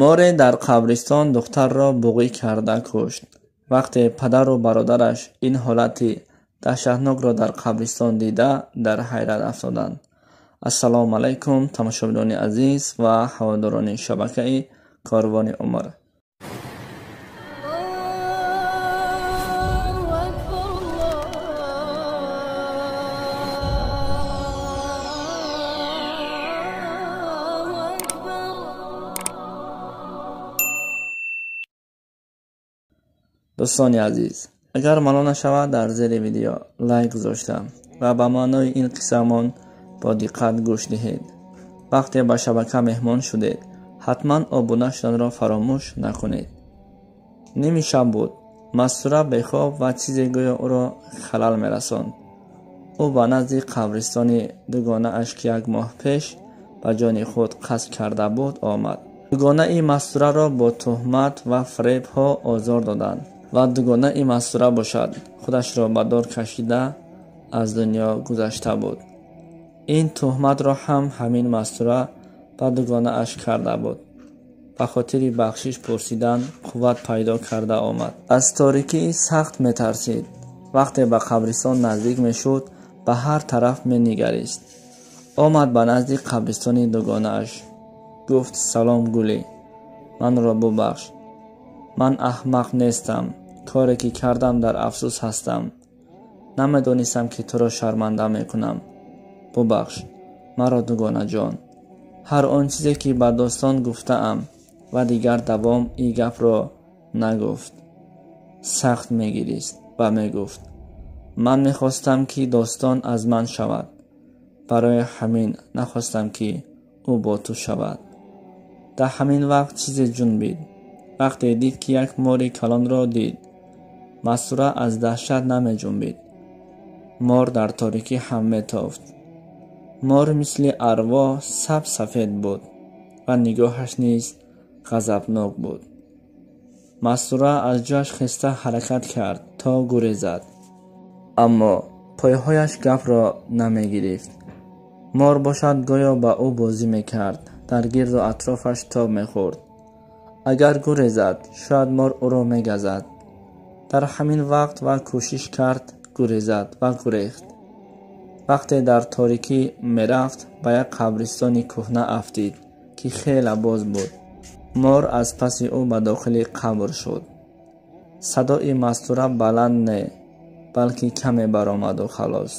Море дар қабристон духтарро буғӣ карда кушт. Вақте падару бародараш ин ҳолати даҳшатнокро дар қабристон дида, дар ҳайрат афтоданд. Ассалому алайкум, тамошобинони азиз ва ҳаводорони шабакаи Корвони Умр. Дӯстони азиз, агар малол нашавад, дар зери видео лайк гузошта ва ба маънои ин қиссаамон бо диққат гӯш диҳед. Вақте ба шабака меҳмон шудед, ҳатман обуна шуданро фаромӯш накунед. Ними шаб буд. Мастура бехоб ва чизе гӯё ӯро халал мерасонд. Ӯ ба назди қабристони дугонааш, ки як моҳ пеш ба ҷони худ қасд карда буд, омад. Дугонаи Мастураро бо туҳмат ва фиребҳо озор доданд ва дугонаи Мастура бошад, худашро ба дор кашида аз дунё гузашта буд. Ин туҳматро ҳам ҳамин Мастура ба дугонааш карда буд. Ба хотири бахшиш пурсидан қувват пайдо карда омад. Аз торикӣ сахт метарсид. Вақте ба қабристон наздик мешуд, ба ҳар тараф менигарист. Омад ба назди қабристони дугонааш. Гуфт: салом, гулӣ, манро бубахш. Ман аҳмақ нестам. Коре ки кардам дар афсӯс ҳастам. Намедонистам, ки туро шарманда мекунам. Бубахш маро, дугонаҷон. Ҳар он чизе ки ба достон гуфтаам ва дигар давом ин гапро нагуфт. Сахт мегирист ва мегуфт: ман мехостам, ки достон аз ман шавад. Барои ҳамин нахостам, ки ӯ бо ту шавад. Дар ҳамин вақт чизе ҷунбид. Вақте дид, ки як мори калонро дид. Мастура аз даҳшат намеҷунбид. Мор дар торикӣ ҳам метофт. Мор мисли арвоҳ саб сафед буд ва нигоҳаш низ ғазабнок буд. Мастура аз ҷояш хеста ҳаракат кард, то гурезад. Аммо пойҳояш гапро намегирифт. Мор бошад, гӯё ба ӯ бозӣ мекард, дар гирду атрофаш тоб мехӯрд. Агар гурезад, шояд мор ӯро мегазад. Дар ҳамин вақт ва кӯшиш кард гурезад ва гурехт. Вақте дар торикӣ мерафт, ба як қабристони кӯҳна афтид, ки хеле боз буд. Мор аз паси ӯ ба дохили қабр шуд. Садои Мастура баланд не, балки каме баромаду халос.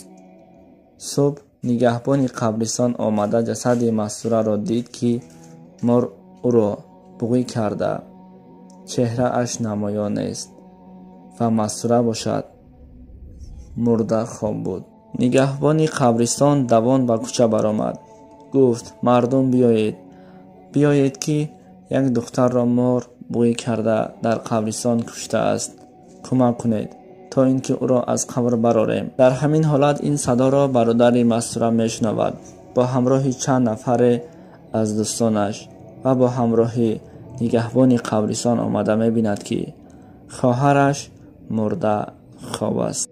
Субҳ нигаҳбони қабристон омада ҷасади Мастураро дид, ки мор ӯро буғӣ карда, чеҳрааш намоён нест ва Мастура бошад мурда хоб буд. Нигаҳбони қабристон давон ба кӯча баромад. Гуфт: мардум, биёед, биёед, ки як духтарро мор буғӣ карда дар қабристон куштааст. Кӯмак кунед, то ин ки ӯро аз қабр барорем. Дар ҳамин ҳолат ин садоро бародари Мастура мешунавад бо ҳамроҳи чанд нафаре аз дӯстонаш ва бо ҳамроҳи нигаҳбони қабристон омада мебинад, ки хоҳараш мурда хоб аст.